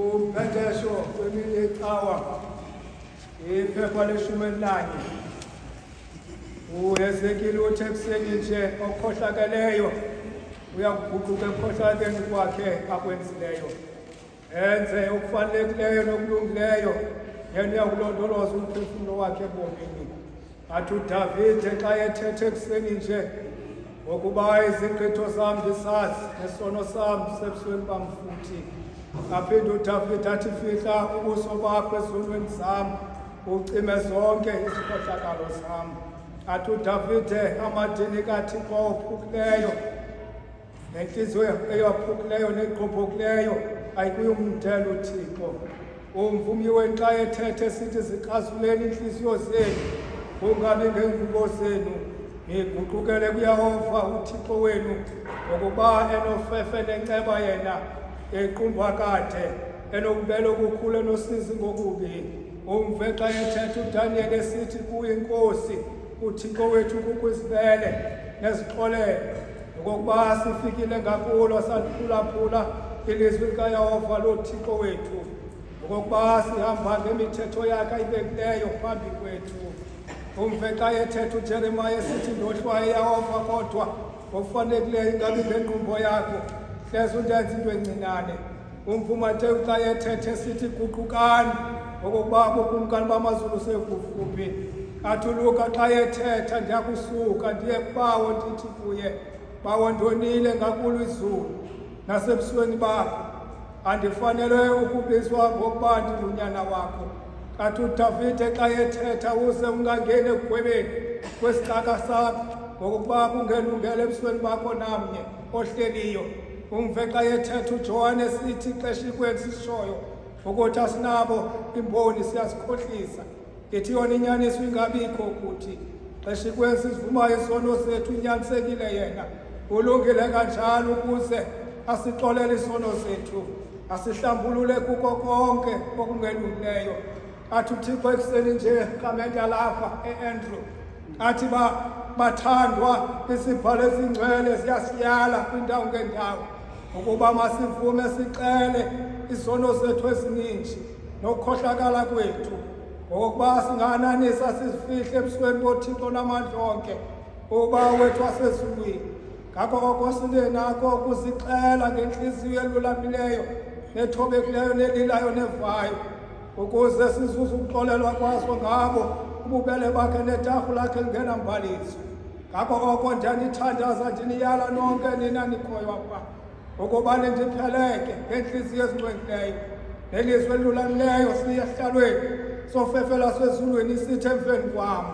Kumphetesho kwemini yecawa iphepha leshumi elinanye uHezekile uthi ekuseni nje okhohlakeleyo uyakuguquka ekukhohlakeleni kwakhe akwenzileyo enze okufanelekileyo nokulungileyo yena uyakulondoloza umphefumlo wakhe ebomini. Athi uDavide xa ethethe ekuseni nje, ngokuba izigqitho zam ndisazi nesono sam sebusweni bam futhi. Aphinde uDavide athi fihla ubuso bakho ezonweni zam, ucime zonke izikhohlakalo zam. Athi uDavide amadini kaThixo ophukileyo Nentliziyo eyaphukileyo neqophokileyo ayikuyumthela uThixo. Umvumi wenxa ethethe sithi zikrazuleni iintliziyo zenu, kungabi ngeengubo zenu, niguqukele kuYehova uThixo wenu, ngokuba enofefe nenceba yena, equmba kade, enobubele obukhulu, enosizi ngokubi. Umve xa ethetha uDaniyeli esithi kuyo iNkosi uThixo wethu kukho izibele nezixolelo Ngokuba sifikile ngakulo saliphulaphula ilizwi likaYehova loThixo wethu, ngokuba sihamba ngemithetho yakhe ayibekileyo phambi kwethu. Umve xa ethetha uJeremiya esithi, ndohlwaye Yehova, kodwa ngokufanelekileyo ingabi ngengqumbo yakho, hleze undenze into encinane. Umve uMateyu xa ethetha esithi, guqukani, ngokokuba bukumkani bamazulu sekufuphi. Athi uLuka xa ethetha, ndiyakusuka ndiye kubawo ndithi kuye, Bawo, ndonile ngakulo izulu nasebusweni bakho, andifanelwe ukubizwa ngokuba ndingunyana wakho. Athi uDavide xa ethetha, uze ungangeni ekugwebeni kwesicaka sakho, ngokokuba kungelungele ebusweni bakho namnye ohleliyo. Umve xa ethetha uJohane sithi ixesha ikwenza isishoyo ukuthi asinabo imboni siyazikhohlisa. Ithi yona inyaniso ingabikho kuthi. Xesha ikwenza isivumayo isono sethu unyanisekile yena. Ulungile kanjalo ukuze asixolele isono sethu, asihlambulule kuko konke okungelungileyo. Athi uThixo ekuseni nje rhamente lapha eAndrew athi ba bathandwa isibhalo esingcwele siyasiyala kwindawo ngendawo ukuba masivume sixele izono zethu ezininji nokukhohlakala kwethu ngokokuba singananisa sizifihle ebusweni boThixo namandla onke uba wethu wasezulwini. Ngako oko singenako ukuzixela ngentliziyo elulamileyo nethobekileyo nelilayo nevayo, ukuze sizuze ukuxolelwa kwaso ngabo ububele bakhe netarhu lakhe lingenambaliso. Ngako oko ndiyanithandaza ndiniyala nonke nina nikhoyo apha ukuba nindipheleke ngeentliziyo ezingcwengileyo nelizwi elilulamileyo siye esihlalweni sofefe lasezulwini sithe emveni kwam.